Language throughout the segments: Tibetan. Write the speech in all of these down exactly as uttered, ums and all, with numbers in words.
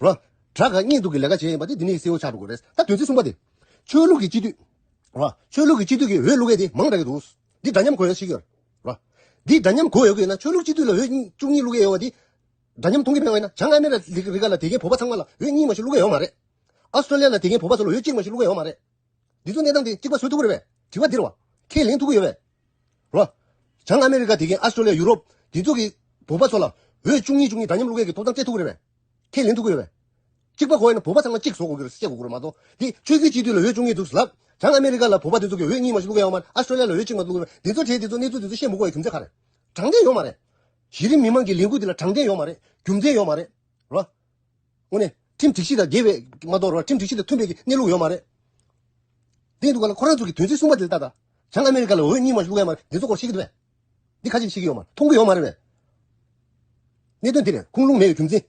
རོ། དགྲ་དགའ་གཉེན་སྡུག་གི་ལས་ཀ་བྱས་ཡིན་པ་དེ་འདི་ནས་གསལ་བོ་ཆགས་འགྲོ་གི་རེད། ད་དོན་ཚན་གསུམ་པ་དེ། ཆོས་ལུགས་ཀྱི་སྤྱི་འཐུས། རོ། ཆོས་ལུགས་ཀྱི་སྤྱི་འཐུས་ཀྱི་འོས་བླུག་མཁན་དེ་མང་དྲགས་ཀྱི་འདུག་འདི་འདྲ་མཉམ་གོ་ཡ་ཞིག་ཡོད། རོ། འདི་འདྲ་མཉམ་གོ་ཡོད་ཀྱི་ཡོད་ན་ཆོས་ལུགས་སྤྱི་འཐུས་ལ་འོས་གཉིས་བཅུ་གཉིས་བླུག་གི་ཡོད་པ་འདི། འདྲ་མཉམ་མཐོང་གི་མེད་པ་ཡིན་ན་བྱང་ཨ་མེ་རི་ཀ་ལ་དེ་གའི་བོད་པ་ཚང་མ་ལ་འོས་གཉིས་མ་གཏོགས་བླུག་གི་ཡོད་མ་རེད། ཨ་སི་ཀྲོ་ལི་ཡ་ལ་དེ་གའི་བོད་པ་ཚོ་ལ་འོས་གཅིག་མ་གཏོགས་བླུག་གི་ཡོད་མ་རེད། འདི་ཚོ་གནས་སྟངས་དེ་གཅིག་པ་བཟོ་ཐུབ་ཀྱི་རེད་པས། དྲི་བ་འདི་རེད་བ། ཁས་ལེན་ཐུབ་ཀྱི་ཡོད་པས། རོ། བྱང་ཨ་མེ་རི་ཀ་དེ་གའི་ཨ་སི་ཀྲོ་ལི་ཡ་ཡུ་རོབ་དེ་ཚོ་གི་བོད་པ་ཚོ་ལ་འོས་བཅུ་གཉིས་བཅུ་གཉིས་འདྲ་མཉམ་བླུག་མཁན་གྱི་ཐོབ་ཐང་སྤྲད་ཐུབ་ཀྱི་རེད་པས། ཁས་ལེན་ཐུབ་ཀྱི་ཡོད་པས། གཅིག་པ་གོ་ཡ་ན་བོད་པ་ཚང་མ་གཅིག་བཟོ་དགོས་ཀྱི་རེད་ཟེར་དགོས་ཀྱི་རེད་མ་གཏོགས། འདི་ཆོས་བརྒྱུད་སྤྱི་འཐུས་ལ་འོས་བཅུ་གཉིས་འདུག་ལབ། བྱང་ཨ་མེ་རི་ཀ་ལ་བོད་པ་དེ་ཚོ་གི་འོས་གཉིས་མ་གཏོགས་བླུག་གི་ཡོད་མ་རེད། ཨ་སི་ཀྲོ་ལི་ཡ་ལ་འོས་གཅིག་མ་གཏོགས་བླུག་གི་ཡོད་མ་རེད། འདི་ཚོ་བྱས་དེ་ཚོ་གནས་ཚུལ་དེ་ཚོ་ཤེས་མི་དགོས་པའི་རྒྱུ་མཚན་ག་རེ། དྲང་བདེན་ཡོད་མ་རེད། གཞི་རིམ་མི་མང་གི་ལས་འགུལ་འདི་ལ་དྲང་བདེན་ཡོད་མ་རེད། རྒྱུ་མཚན་ཡོད་མ་རེད། རོ། དངོས་གནས་ཁྲིམས་སྒྲིག་གཞི་དང་འགལ་བའི་མ་གཏོགས་རོ། ཁྲིམས་སྒྲིག་གཞི་དང་མཐུན་པའི་གནས་ལུགས་ཡོད་མ་རེད། དེ་འདུག་ག་ལ་ཁོ་རང་ཚོ་གི་དོན་ཚན་གསུམ་པ་དེ་ལ་ལྟ་ད། བྱང་ཨ་མེ་རི་ཀ་ལ་འོས་གཉིས་མ་བླུག་ཡ་མ་རེད། འདི་ཚོ་སྐོར་ཤེས་ཀྱི་འདུག་པས། འདི་ཁ་ཅིག་ཤེས་ཀྱི་ཡོད་མ་རེད། མཐོང་གི་ཡོད་མ་རེད་པས། གནད་དོན་འདི་རེད། ཁུངས་ལུང་མེད་པའི་རྒྱུ་མཚན།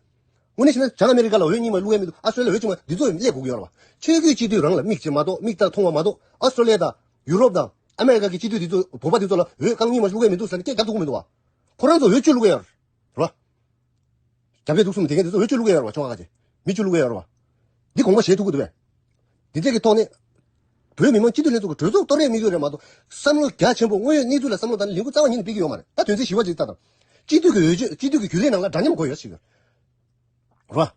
དངོས་གནས་བྱས་ན་བྱང་ཨ་མེ་རི་ཀ་ལ་འོས་གཉིས་མ་བླུག་ཡ་མི་འདུག་ཨ་སི་ཀྲོ་ལི་ཡ་འོས་གཅིག་མ་འདི་ཚོ་སླེབས་དགོས་ཀྱི་ཡོད་རེད་བ། ཆོས་བརྒྱུད་སྤྱི་འཐུས་རང་ལ་མིག་ཅིག་མ་གཏོགས་མིག་ལྟ་མཐོང་བ་མ་གཏོགས་ཨ་སི་ཀྲོ་ལི་ཡ་དང་ཡུ་རོབ་དང་ཨ་མེ་རི་ཀ་གི་སྤྱི་འཐུས་འདི་ཚོ་བོད་པ་འདི་ཚོ་ལ་འོས་རྐང་གཉིས་མ་བླུག་ཡ་མི་འདུག་ཟེར་ནས་སྐད་རྒྱབ་ཐུབ་ཀྱི་མི་འདུག་བ། ཁོ་རང་ཚོ་འོས་བཅུ་བླུག་ཡ་ཡོད་རེད་བ། རྒྱ་བལ་འདུག་གསུམ་དེ་གས་འདི་ཚོ་འོས་བཅུ་བླུག་ཡ་ཡོད་རེད་བ། ཆོལ་ཁ་ཁ་ཅིག་མི་བཅུ་བླུག་ཡ་ཡོད་རེད་བ། འདི་དགོངས་པ་བཞེས་ཐུབ་ཀྱི་འདུག་པས། འདི་འདྲ་གི་ཐོག་ནས། བོད་མི་མང་སྤྱི་འཐུས་ལྷན་ཚོགས་ཀྱི་གྲོས་ཚོགས་གཏོར་ཡས་དམིགས་ཡུལ་རེད་མ་གཏོགས། བསམ་བློ་རྒྱ་ཆེན་པོ་དངོས་ཡོད་གནས་ཚུལ་ལ་བསམ་བློ་བཏང་ནས་ལས་འགུལ་རྩ་བ་ཉིད་ནས་སྤེལ་གྱི་ཡོད་མ་རེད། ད་དོན་ཚན་བཞི་པ་ཅིག་ལྟ་དང་། སྤྱི་འཐུས་ཀྱི་འོས་ཆོས་སྤྱི་འཐུས་ཀྱི་རྒྱུན་ལས་ནང་ལ་འདྲ་མཉམ་དགོས་ཡོད་ཞིག་ཡོད་རེད་བ།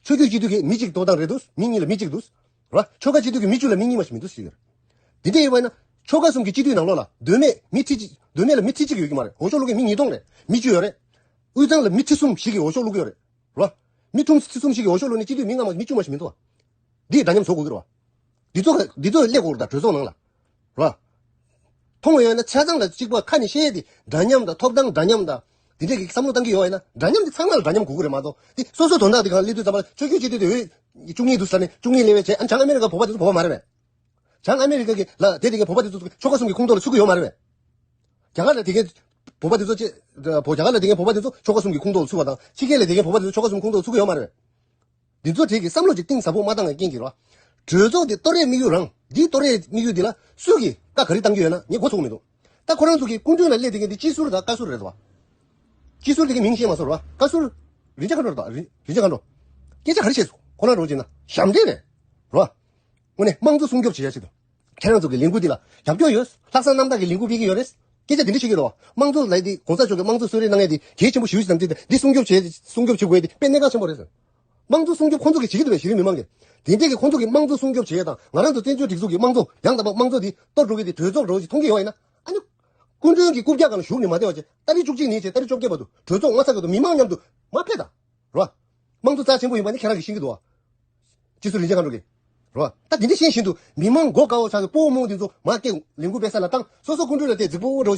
ཆོས་བརྒྱུད་སྤྱི་འཐུས་ཀྱི་མི་གཅིག་ཐོབ་ཐང་རེད་འདུག་མི་གཉིས་ལ་མི་གཅིག་འདུག་རེད་བ། ཆོལ་ཁ་སྤྱི་འཐུས་ཀྱི་མི་བཅུ་ལ་མི་གཉིས་མ་ཞིག་མི་འདུག་ཞིག་ཡོད་རེད། འདི་འདྲ་ཡིན་པ་ཡིན་ན། ཆོལ་ཁ་གསུམ་གྱི་སྤྱི་འཐུས་ནང་ལོགས་ལ་མདོ་སྨད་མི་ཁྲི་གཅིག་མདོ་སྨད་ལ་མི་ཁྲི་གཅིག་ཡོད་ཀྱི་མ་རེད། འོས་ཤོག་བླུག་མཁན་མི་ཉིས་སྟོང་རེད། མི་བཅུ་ཡོད་རེད། དབུས་གཙང་ལ་མི་ཁྲི་གསུམ་ཞིག་གིས་འོས་ཤོག་བླུག་གི་ཡོད་རེད། རེད་བ། མི་ཁྲུམ་ཁྲི་གསུམ་ཞིག་གིས་འོས་ཤོག་བླུགས་ནས་སྤྱི་འཐུས་མི་ལྔ་མ་མི་བཅུ་མ་ཞིག་མི་འདུག་བ། འདི་འདྲ་མཉམ་བཟོ་དགོས་ཀྱི་རེད་བ། འདི་ཚོ་འདི་ཚོ་སླེབས་དགོས་རེད་ད་གྲོས་ཚོགས་ནང་ལ། རེད་བ། མཐོང་བ་ཡོད་ན་ཆ་ཚང་ལ་གཅིག་པ་ཁ་ནས་བཤད་དེ་འདྲ་མཉམ་དང་ཐོབ་ཐང་འདྲ་མཉམ་དང་། འདི་འདྲས་ཀྱི་བསམ་བློ་བཏང་གི་ཡོད་ཡིན་ན་འདྲ་མཉམ་དེ་ཚང་མ་ལ་འདྲ་མཉམ་དགོས་ཀྱི་རེད་མ་གཏོགས། དེ་སོ་སོ་དོན་དག་དེ་གང་སླེབས་དུས་ཙམ་པ་ལ་ཆོས་བརྒྱུད་སྤྱི་འཐུས་དེ་འོས་བཅུ་གཉིས་འདུག་ཟེར་ནས་བཅུ་གཉིས་སླེབས་པའི་རྗེས་ཨ་བྱང་ཨ་མེ་རི་ཀའི་བོད་པ་དེ་ཚོ་བོད་པ་མ་རེད་པས། བྱང་ཨ་མེ་རི་ཀ་གི་ལ་དེ་དེ་གའི་བོད་པ་དེ་ཚོ་ཆོལ་ཁ་གསུམ་གྱི་ཁོངས་གཏོགས་ལ་ཚུད་ཀྱི་ཡོད་མ་རེད་པས། རྒྱ་གར་ལ་དེ་གའི་བོད་པ་དེ་ཚོ་ཅེ། བོད་རྒྱ་གར་ལ་དེ་གའི་བོད་པ་དེ་ཚོ་ཆོལ་ཁ་གསུམ་གྱི་ཁོངས་གཏོགས་ལ་ཚུད་པ་དང་ཕྱི་རྒྱལ་ལ་དེ་གའི་བོད་པ་དེ་ཚོ་ཆོལ་ཁ་གསུམ་ཁོངས་གཏོགས་ལ་ཚུད་ཀྱི་ཡོད་མ་རེད་པས། འདི་ཚོ་གྲས་ཀྱི་བསམ་བློ་ཅིག་གཏིང་ཟབ་པོ་མ་བཏང་བའི་རྐྱེན་གྱིས་རེད་བ། གྲོས་ཚོགས་འདི་གཏོར་ཡས་དམིགས་ཡུལ་རང་འདི་གཏོར་ཡས་དམིགས་ཡུལ་འདི་ལ་སུ་གིས་བཀའ་ག་རེ་བཏང་གི་ཡོད་ན་ངས་མགོ་ཚོས་མི་འདུག་ད་ཁོ་རང་ཚོ་གི་སྐུ་མགྲོན་ལ་སླེབས་བསྡད་མཁན་འདི་སྤྱི་ཟུར་དང་བཀའ་ཟུར་རེད་བ། སྤྱི་ཟུར་དེ་གའི་མིང་ཤེས་མ་སོང་རེད་བ། བཀའ་ཟུར། རིན་ཆེན་མཁའ་འགྲོ་རེད་བ། རིན་ཆེན་མཁའ་འགྲོ། སྐད་ཆ་ག་རེ་བཤད་སོང་ཁོ་རང་རོགས་བྱས་ན་ཞབས་འདྲེན་རེད། རེད་བ། དངོས་གནས་དམངས་གཙོ་སྲུང་སྐྱོབ་བྱེད་ཡ་ཞིག་དང་། ཁྱེད་རང་ཚོ་གི་ལས་འགུལ་འདི་ལ་རྒྱབ་སྐྱོར་ཡོད། ལྷག་བསམ་རྣམ་དག་གི་ལས་འགུལ་སྤེལ་གྱི་ཡོད་རེད། སྐད་ཆ་དེ་འདྲ་བཤད་ཀྱི་འདུག་བ། དམངས་གཙོ་ལབ་དེ་གོང་ས་མཆོག་གིས་དམངས་གཙོ་གསོལ་རས་གནང་ཡས་དེ་གལ་ཆེན་པོ་ཞེ་པོ་ཞིག་དང་འདི་འདི་སྲུང་སྐྱོབ་བྱེད་སྲུང་སྐྱོབ་བྱེད་དགོས་ཡས་དེ་དཔེ་གནད་འགག་ཆེན་པོ་རེད་ཟེར། དམངས་གཙོ་སྲུང་སྐྱོབ་ཁོང་ཚོ་གིས་བྱེད་ཀྱི་འདུག་བས་གཞི་རིམ་མི་མང་གིས། དེ་འདྲས་ཀྱི་ཁོང་ཚོ་གིས་དམངས་གཙོ་སྲུང་སྐྱོབ་བྱེད་ཡས་དང་ང་རང་ཚོ་བཙན་བྱོལ་སྒྲིག་འཛུགས་ཀྱི་དམངས་གཙོ་ཡང་དག་པ་དམངས་གཙོ་འདི་གཏོར་འགྲོ་གི་དེ་གྲོས་ཚོགས་འདྲ་བོ་ཞིག་མཐོང་གི་ཡོད་པ་ཡིན་ན། ཨ་ནི། སྐུ་མགྲོན་གྱི་རྐུབ་བཀྱག་སྒང་ལ་ཞུགས་ནས་མ་བསྡད་པ་བྱས་ཏ་རིག་བཅུ་གཅིག་ནས་བྱས་ཏ་རིག་བཅོ་བརྒྱད་བར་དུ་གྲོས་ཚོགས་མ་ཚར་བར་དུ་མི་མང་མཉམ་དུ་མར་ཕེབས་དང་། རེད་བ། དམངས་གཙོ་རྩ་ཆེན་པོ་ཡིན་པ་ནི་ཁྱེད་རང་གིས་ཤེས་ཀྱི་འདུག་བ། སྤྱི་ཟུར་རིན་ཆེན་མཁའ་འགྲོ་གིས། རེད་བ། ད་དེ་འདྲ་ཤེས་བཞིན་དུ་མི་མང་མགོ་དཀར་བོ་ཆགས་ཏེ་སྤོ་བོ་རྨོ་འདི་ཚོ་མར་སྐད་ལས་འགུལ་སྤེལ་ས་ལ་བཏང་། སོ་སོ་སྐུ་མགྲོན་ལ་བལྟས་རྫིག་པོ་འདྲ་བོ་